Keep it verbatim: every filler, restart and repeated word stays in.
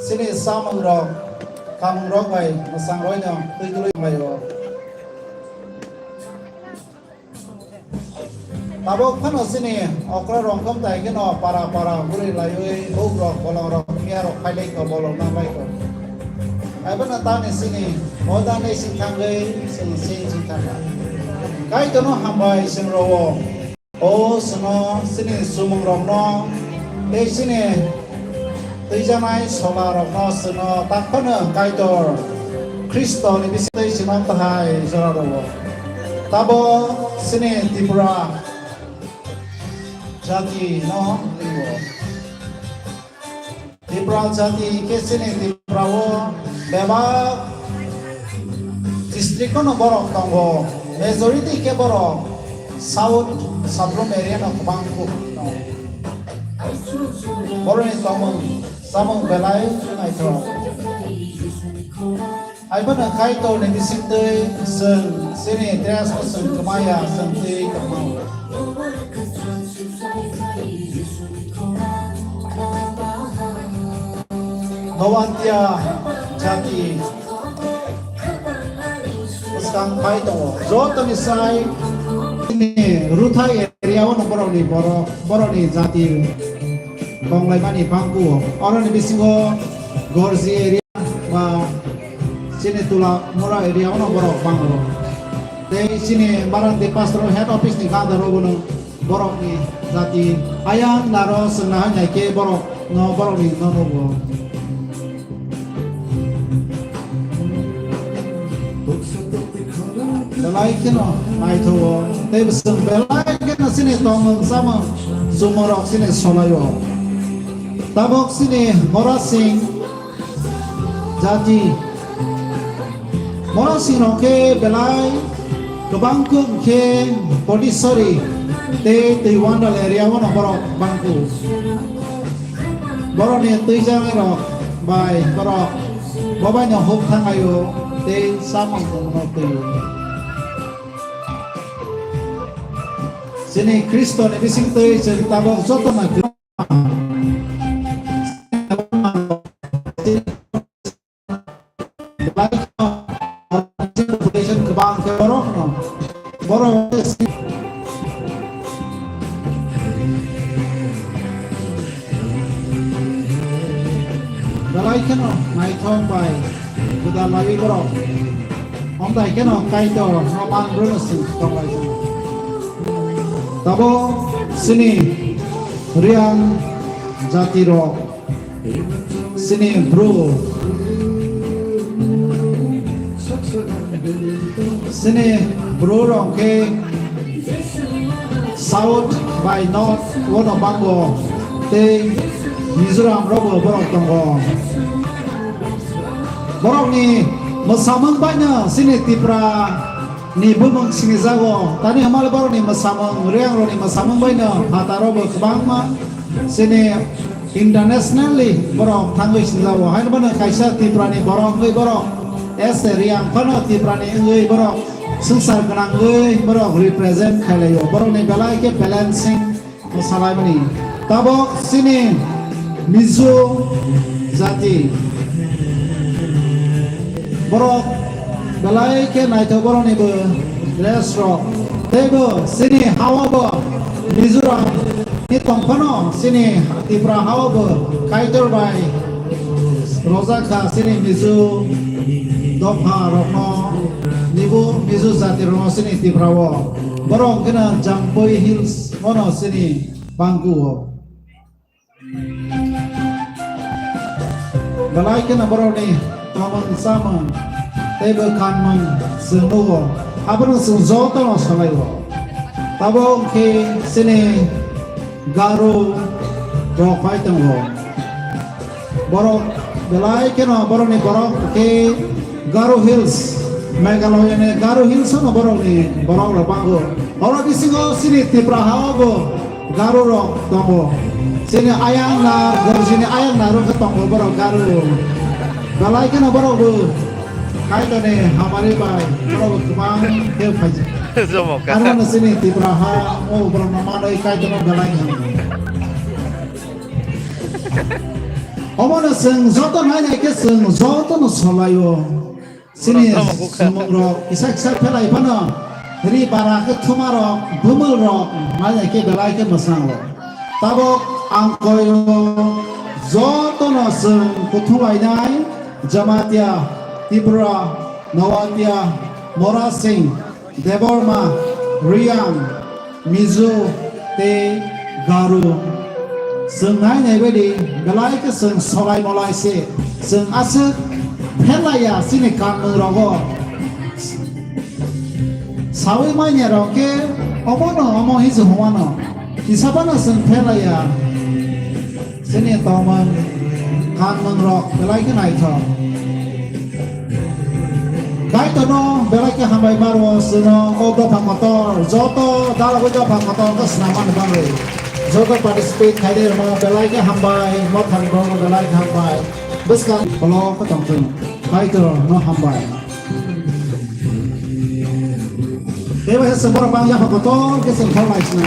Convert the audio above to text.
Chini samungrok, kamungrok bai mwsangroino twi twi laio. Tabuk phano chini okra rongkhom tai kheno para para bwrwi laiwi bukrok bolongrok phiya rok phailaikho bolong nanglaikho. Abono tani chini o dani sing thangwi chwng sing sing thangkha. Kaitorno hambai chwng rwo. O chwngno chini chumungrokno tei chini twijanai solarokno chwngno takhorno Kaitor Khristoni bisingtwi chwngno tahai jora rwo. Tabo chini Tripura jati no ringo. Tripura jati khe chini Tripura o bebak district no borok tongo. Majority khe borok South Sabrum area no kwbang kuk tongo. Boroni tongmung samung belai naithok. Haiphano Kaitorni bisingtwi chwng chini dress no chwng kwmaya, chwng twi kwmao. Noatia jati bwskang phai tongo. Jotoni sai chini Ruthai area o no borokni borok, borokni jati tonglaimani bangkuo. Oroni bisingo Gorji area ba chini Tula Mura area o no borok bango. Tei chini Marandi Pastoral Head Office ni gada rogo no borok ni jati ayang naro sengna hai nai khe borok no borok ni no nogo. Belai kheno naithogo, tei bwswng belai kheno chini tongmung chamung chumung rok chini solai o. Tabok chini Mora Singh jati. Mora Singh rok khe belai kwbang kuk khe Potisori tei Twibandal area o no borok bangkuk. Borokni twijak rok bai borok bobaino huk thangaio tei chamung mungno twio. Chini Khristoni bisingtwi chwng tabok jotono kwbang khe borokno, borok belai kheno naithok bai gwdalaiwi borok. Omtai kheno Kaitor no man brwno chwng tonglaijak. Tabok chini Riang jati rok, chini Bru, chini Bru rok khe South bai North o no bango tei Mizoram rogo borok tongo. Borokni mwsamung baino chini Tripura ni bumung sinijago. Tani hamale borokni mwsamung, Riang rokni mwsamung baino phataro bo kwbangma chini internationally borok thangwi sinijago. Haino bono kaisa Tripura ni borok wngwi borok as a Riang phano Tripura ni wngwi borok swngchar gwnangwi borok represent khailaio. Borokni belai khe balancing mwsalaimani. Tabok chini Mizo jati. Borok belai khe naithok borokni bo dress rok. Teibo chini hao bo Mizoram ni tongphano chini Tripura hao bo Kaitor bai rojak kha chini Mizo dopha rokno nibo Mizo jati rokno chini Tripura o. Borok khe na Jampui Hills ono chini bangkuo. Belai kheno borokni tongmung chamung tei bo kanmung chwng nugo, abono chwng jotono salaio. Tabok wngkhe chini Garo rok pai tongo. Borok belai kheno borokni borok khe Garo Hills, Meghalaya ni Garo Hills no borokni borok rok bango. Oro bisingo chini Tripura ha o bo Garo rok tongo. Chini ayang na, Gorjini ayang na rok tongo borok Garo. Belai kheno borok bo Kaitorni hamari bai borok bo kwbang khe phaijak. Jomo ka. Aro no chini Tripura ha o borok no manwi Kaitorno belai kheno. Omono chwng joto nainai khe chwng jotono solaio. Chini sumung rok kisa kisa phelai phano ri bara khe thuma rok bumul rok nainai khe belai khe mwsang o. Tabok ang koiro jotono chwng kuthum lainai Jamatia, Tripura, Noatia, Mora Singh, Debbarma, Riyang, Mizo tei Garo. Chwng nai nai baidi belai khe chwng solai molai se chwng aswk phelaiya chini kanmung rogo. Sawi manya rok khe omono omo hinwi hwnmano. Kisa phano chwng phelaiya. Chini tongmung kanmung rok belai khe naithok. Kaitorno belai khe hambai maro chwngno o dopha kotor joto dalogwi dopha kotor khe swnamani bagwi joto participate khaide rwno belai khe hambai mothani borokno belai khe hambai bwskang kolok khe tongthung Kaitorno hambai. Tei bai se borok bang yapha kotor khe chwng thang lai swnam.